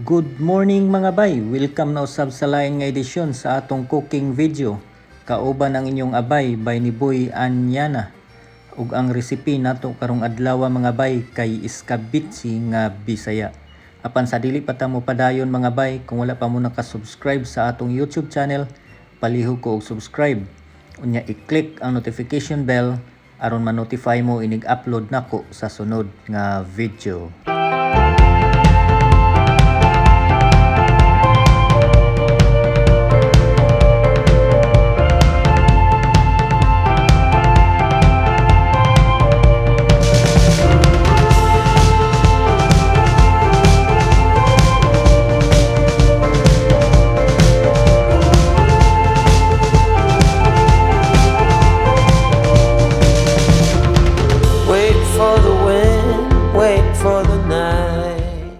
Good morning, mga bay! Welcome na usab sa lain nga edisyon sa atong cooking video. Kauban ang inyong abay, Bay ni Boy Anyana. Ug ang recipe nato karong adlaw, mga bay, kay iskabitsi nga Bisaya. Apan sa dili pa ta mo padayon, mga bay, kung wala pa mo naka-subscribe sa atong YouTube channel, palihog ko og subscribe. Unya i-click ang notification bell aron ma-notify mo inig upload nako sa sunod nga video. Wait for the wind, wait for the night.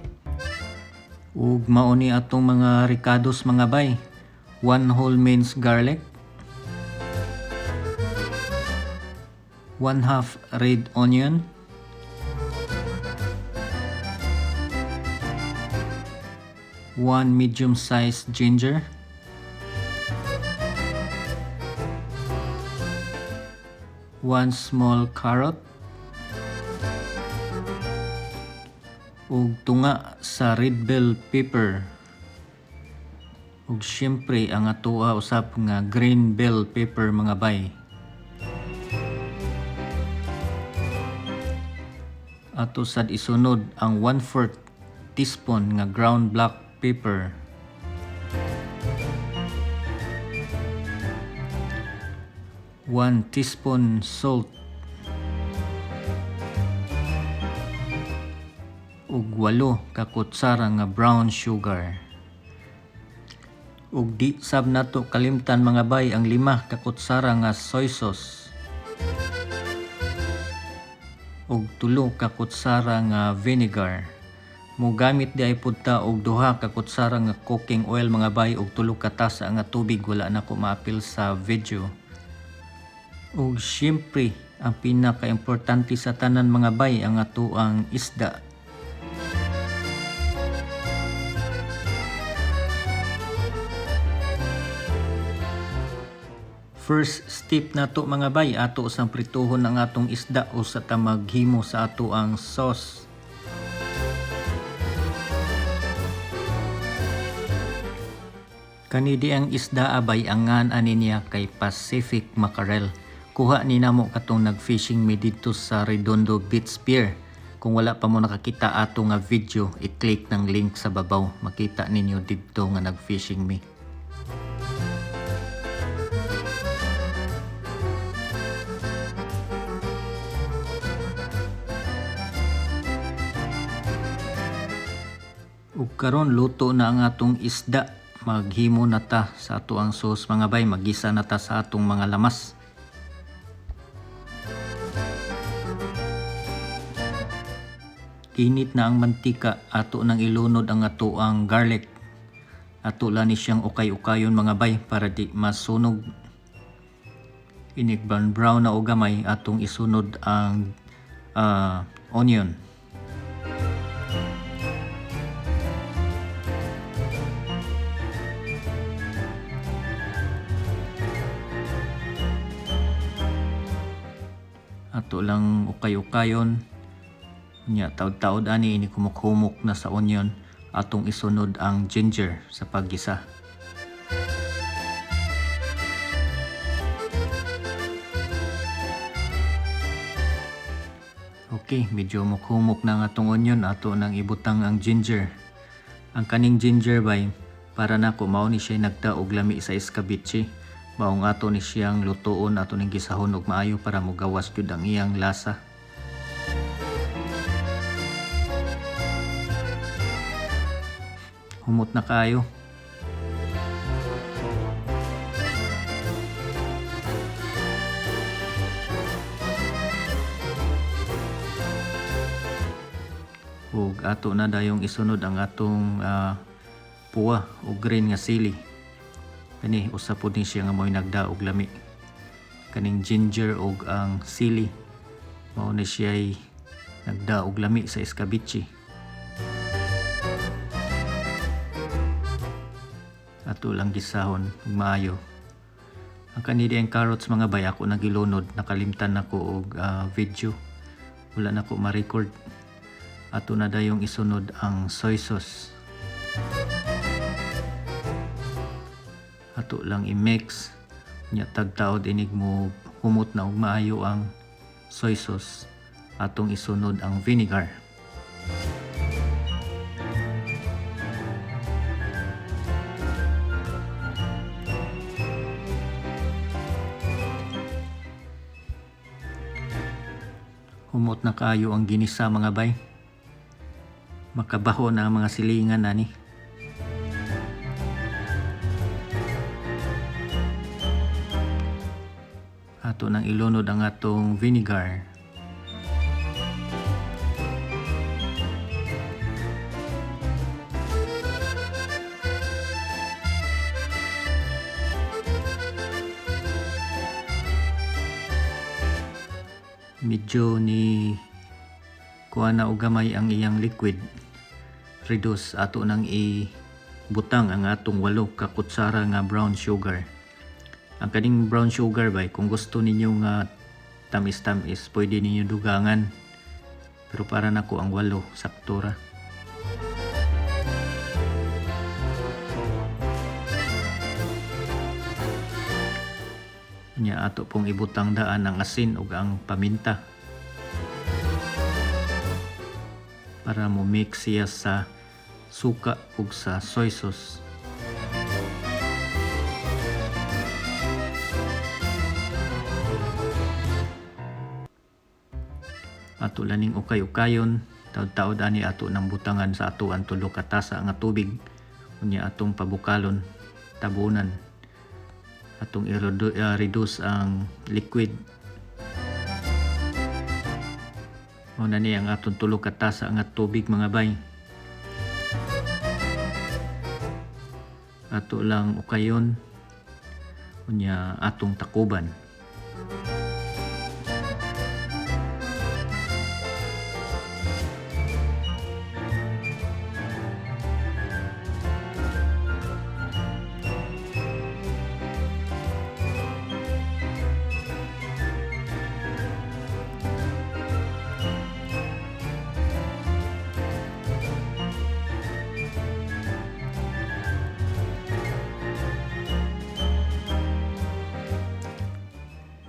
Ug mao ni atong mga rekados, mga bay. 1 whole minced garlic, 1 half red onion, 1 medium sized ginger, 1 small carrot, ug tunga sa red bell pepper, ug syempre ang atoa usab nga green bell pepper, mga bay. Ato sad isunod ang 1/4 teaspoon nga ground black pepper, 1 teaspoon salt, ug 8 ka kutsara nga brown sugar. Ug di sab nato kalimtan, mga bay, ang 5 ka kutsara nga soy sauce ug 3 ka kutsara nga vinegar. Mogamit diay pud ta og 2 ka kutsara nga cooking oil, mga bay, ug 3 ka tasa nga tubig. Wala nako maapil sa video. Ug syempre, ang pinaka-importante sa tanan, mga bay, ang atoang isda. First step nato, mga bay, ato sang prituhon ang atong isda usa ta maghimo sa ato ang sauce. Kani di ang isda, abay, ang ngan ani niya kay Pacific mackerel. Kuha ni namo katong nag-fishing mi didto sa Redondo Beach Pier. Kung wala pa mo nakakita ato nga video, i-click ng link sa babaw. Makita ninyo didto nga nag-fishing mi. Ug karon luto na ang atong isda. Maghimo na ta sa ato ang sauce, mga bay, magisa na ta sa atong mga lamas. Init na ang mantika, ato nang ilunod ang ato ang garlic. Ato lang ni siyang ukay-ukayon, mga bay, para di masunog. Inig brown brown na og gamay, atong isunod ang onion. Ato lang ukay-ukayon. Nya taod-taod ani ini kumuk-humok na sa onion, atong isunod ang ginger sa paggisa. Okay, medyo mukhumok na ang atong onion, ato nang ibutang ang ginger. Ang kaning ginger, bay, para nako mao ni siya nagda og lami sa escabeche. Maong ato ni siyang lutuon, ato ning gisahon og maayo para mogawas gyud ang iyang lasa. Humot na kaayo. Ug ato na dayong isunod ang atong puwa o green nga sili. Kani usa pud ni siya nga mo'y nagda og lami. Kaning ginger ug ang sili mao ni siya'y nagda og lami sa escabeche. Ato lang gisahon ug maayo. Ang kani ang carrots, mga bay, ako nagilunod, nakalimtan nako og video. Wala nako ma-record. Ato na dayong isunod ang soy sauce. Ato lang i-mix nya tagtaod inig mo humot na og maayo ang soy sauce. Atong isunod ang vinegar. Humot na kaayo ang ginisa, mga bay. Makabaho na ang mga silingan ani. Ato nang ilunod ang atong vinegar. Medyo ni kuha na og gamay ang iyang liquid reduce, ato nang ibutang ang atong 8 ka kutsara nga brown sugar. Ang kaning brown sugar, bay, kung gusto ninyo nga tamis-tamis, pwede ninyo dugangan, pero para nako ang 8 sakto ra. Nya ato pong ibutang daan ang asin ug ang paminta para mo mix siya sa suka ug sa soy sauce. Ato laning ukay-ukayon, taod-taod ani ato nang butangan sa ato ang 3 ka tasa nga tubig. Unya atong pabukalon, tabunan. Atong i-reduce ang liquid. Mao na ni ang atong 3 ka tasa nga tubig, mga bay. Ato lang ukayon, unya atong takuban.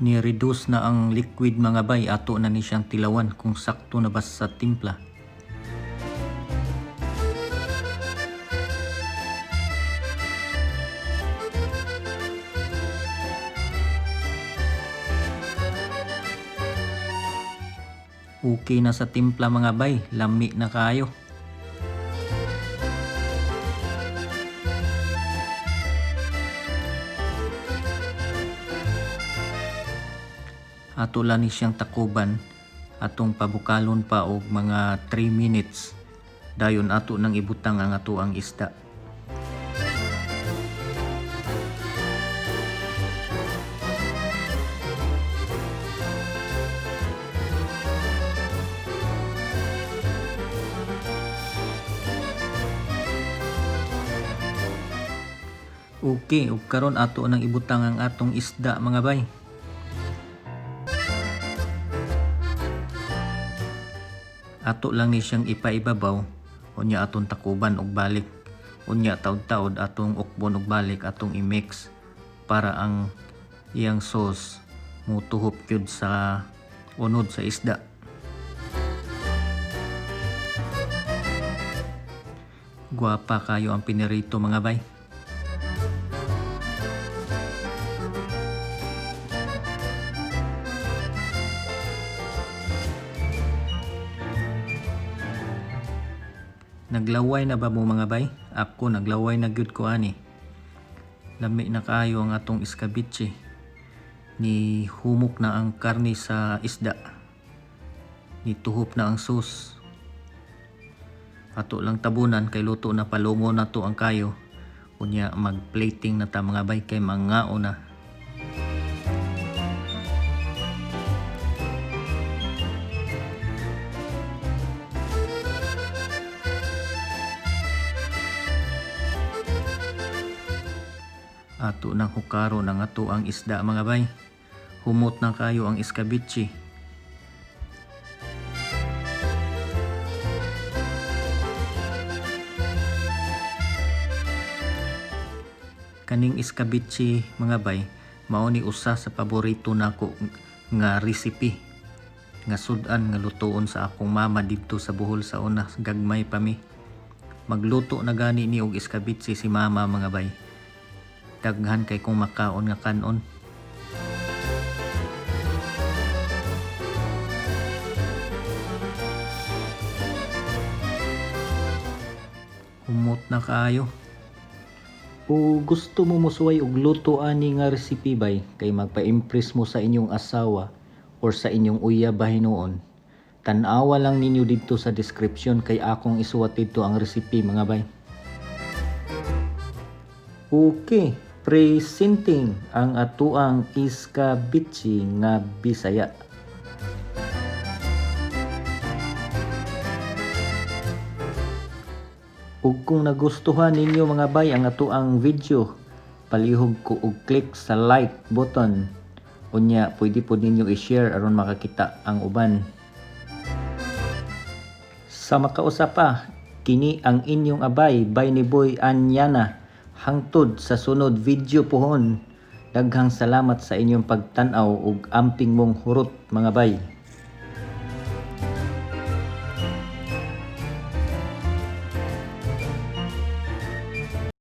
Ni-reduce na ang liquid, mga bay, ato na ni siyang tilawan kung sakto na ba sa timpla. Okay na sa timpla, mga bay, lami na kaayo. Ato lang ni siyang takuban, atong pabukalon pa og mga 3 minutes. Dayon ato nang ibutang ang ato ang isda. Okay, ug karon ato nang ibutang ang atong isda, mga bay. Ato lang ni siyang ipaibabaw, unya atong takuban og balik. Unya taod-taod atong ukbon og balik, atong i-mix para ang iyang sauce mutuhop gyud sa unod sa isda. Gwapa kayo ang pinirito, mga bay. Naglaway na ba mo, mga bay? Ako naglaway na gyud ko ani. Lami na kaayo ang atong iskabitse. Ni humok na ang karne sa isda. Ni tuhop na ang sauce. Ato lang tabunan kay luto na, palungo na to ang kayo. Unya mag-plating na ta, mga bay, kay mangao na. Ato nang hukaron ang atoang isda, mga bay. Humot na kayo ang iskabitsi. Kaning iskabitsi, mga bay, mao ni usa sa paborito nako nga recipe nga sud-an nga lutoon sa akong mama didto sa Bohol sa una gagmay pa mi. Magluto na gani ni og iskabitsi si mama, mga bay. Daghan kay kong makaon nga kanon. Humot na kaayo. O gusto mo mosuway og luto ani nga recipe, bay, kay magpa-impress mo sa inyong asawa or sa inyong uyab ba hinuon. Tan-awa lang ninyo didto sa description kay akong isuwat didto ang recipe, mga bay. Okay, presenting ang atoang iskabitsi nga Bisaya. Ug kung nagustuhan ninyo, mga bay, ang atoang video, palihog ko og click sa like button. Unya pwede pod ninyo i-share aron makakita ang uban. Sa makausa pa, kini ang inyong abay, Bay ni Boy Anyana. Hangtod sa sunod video pohon. Daghang salamat sa inyong pagtan-aw ug amping mong hurot, mga bay.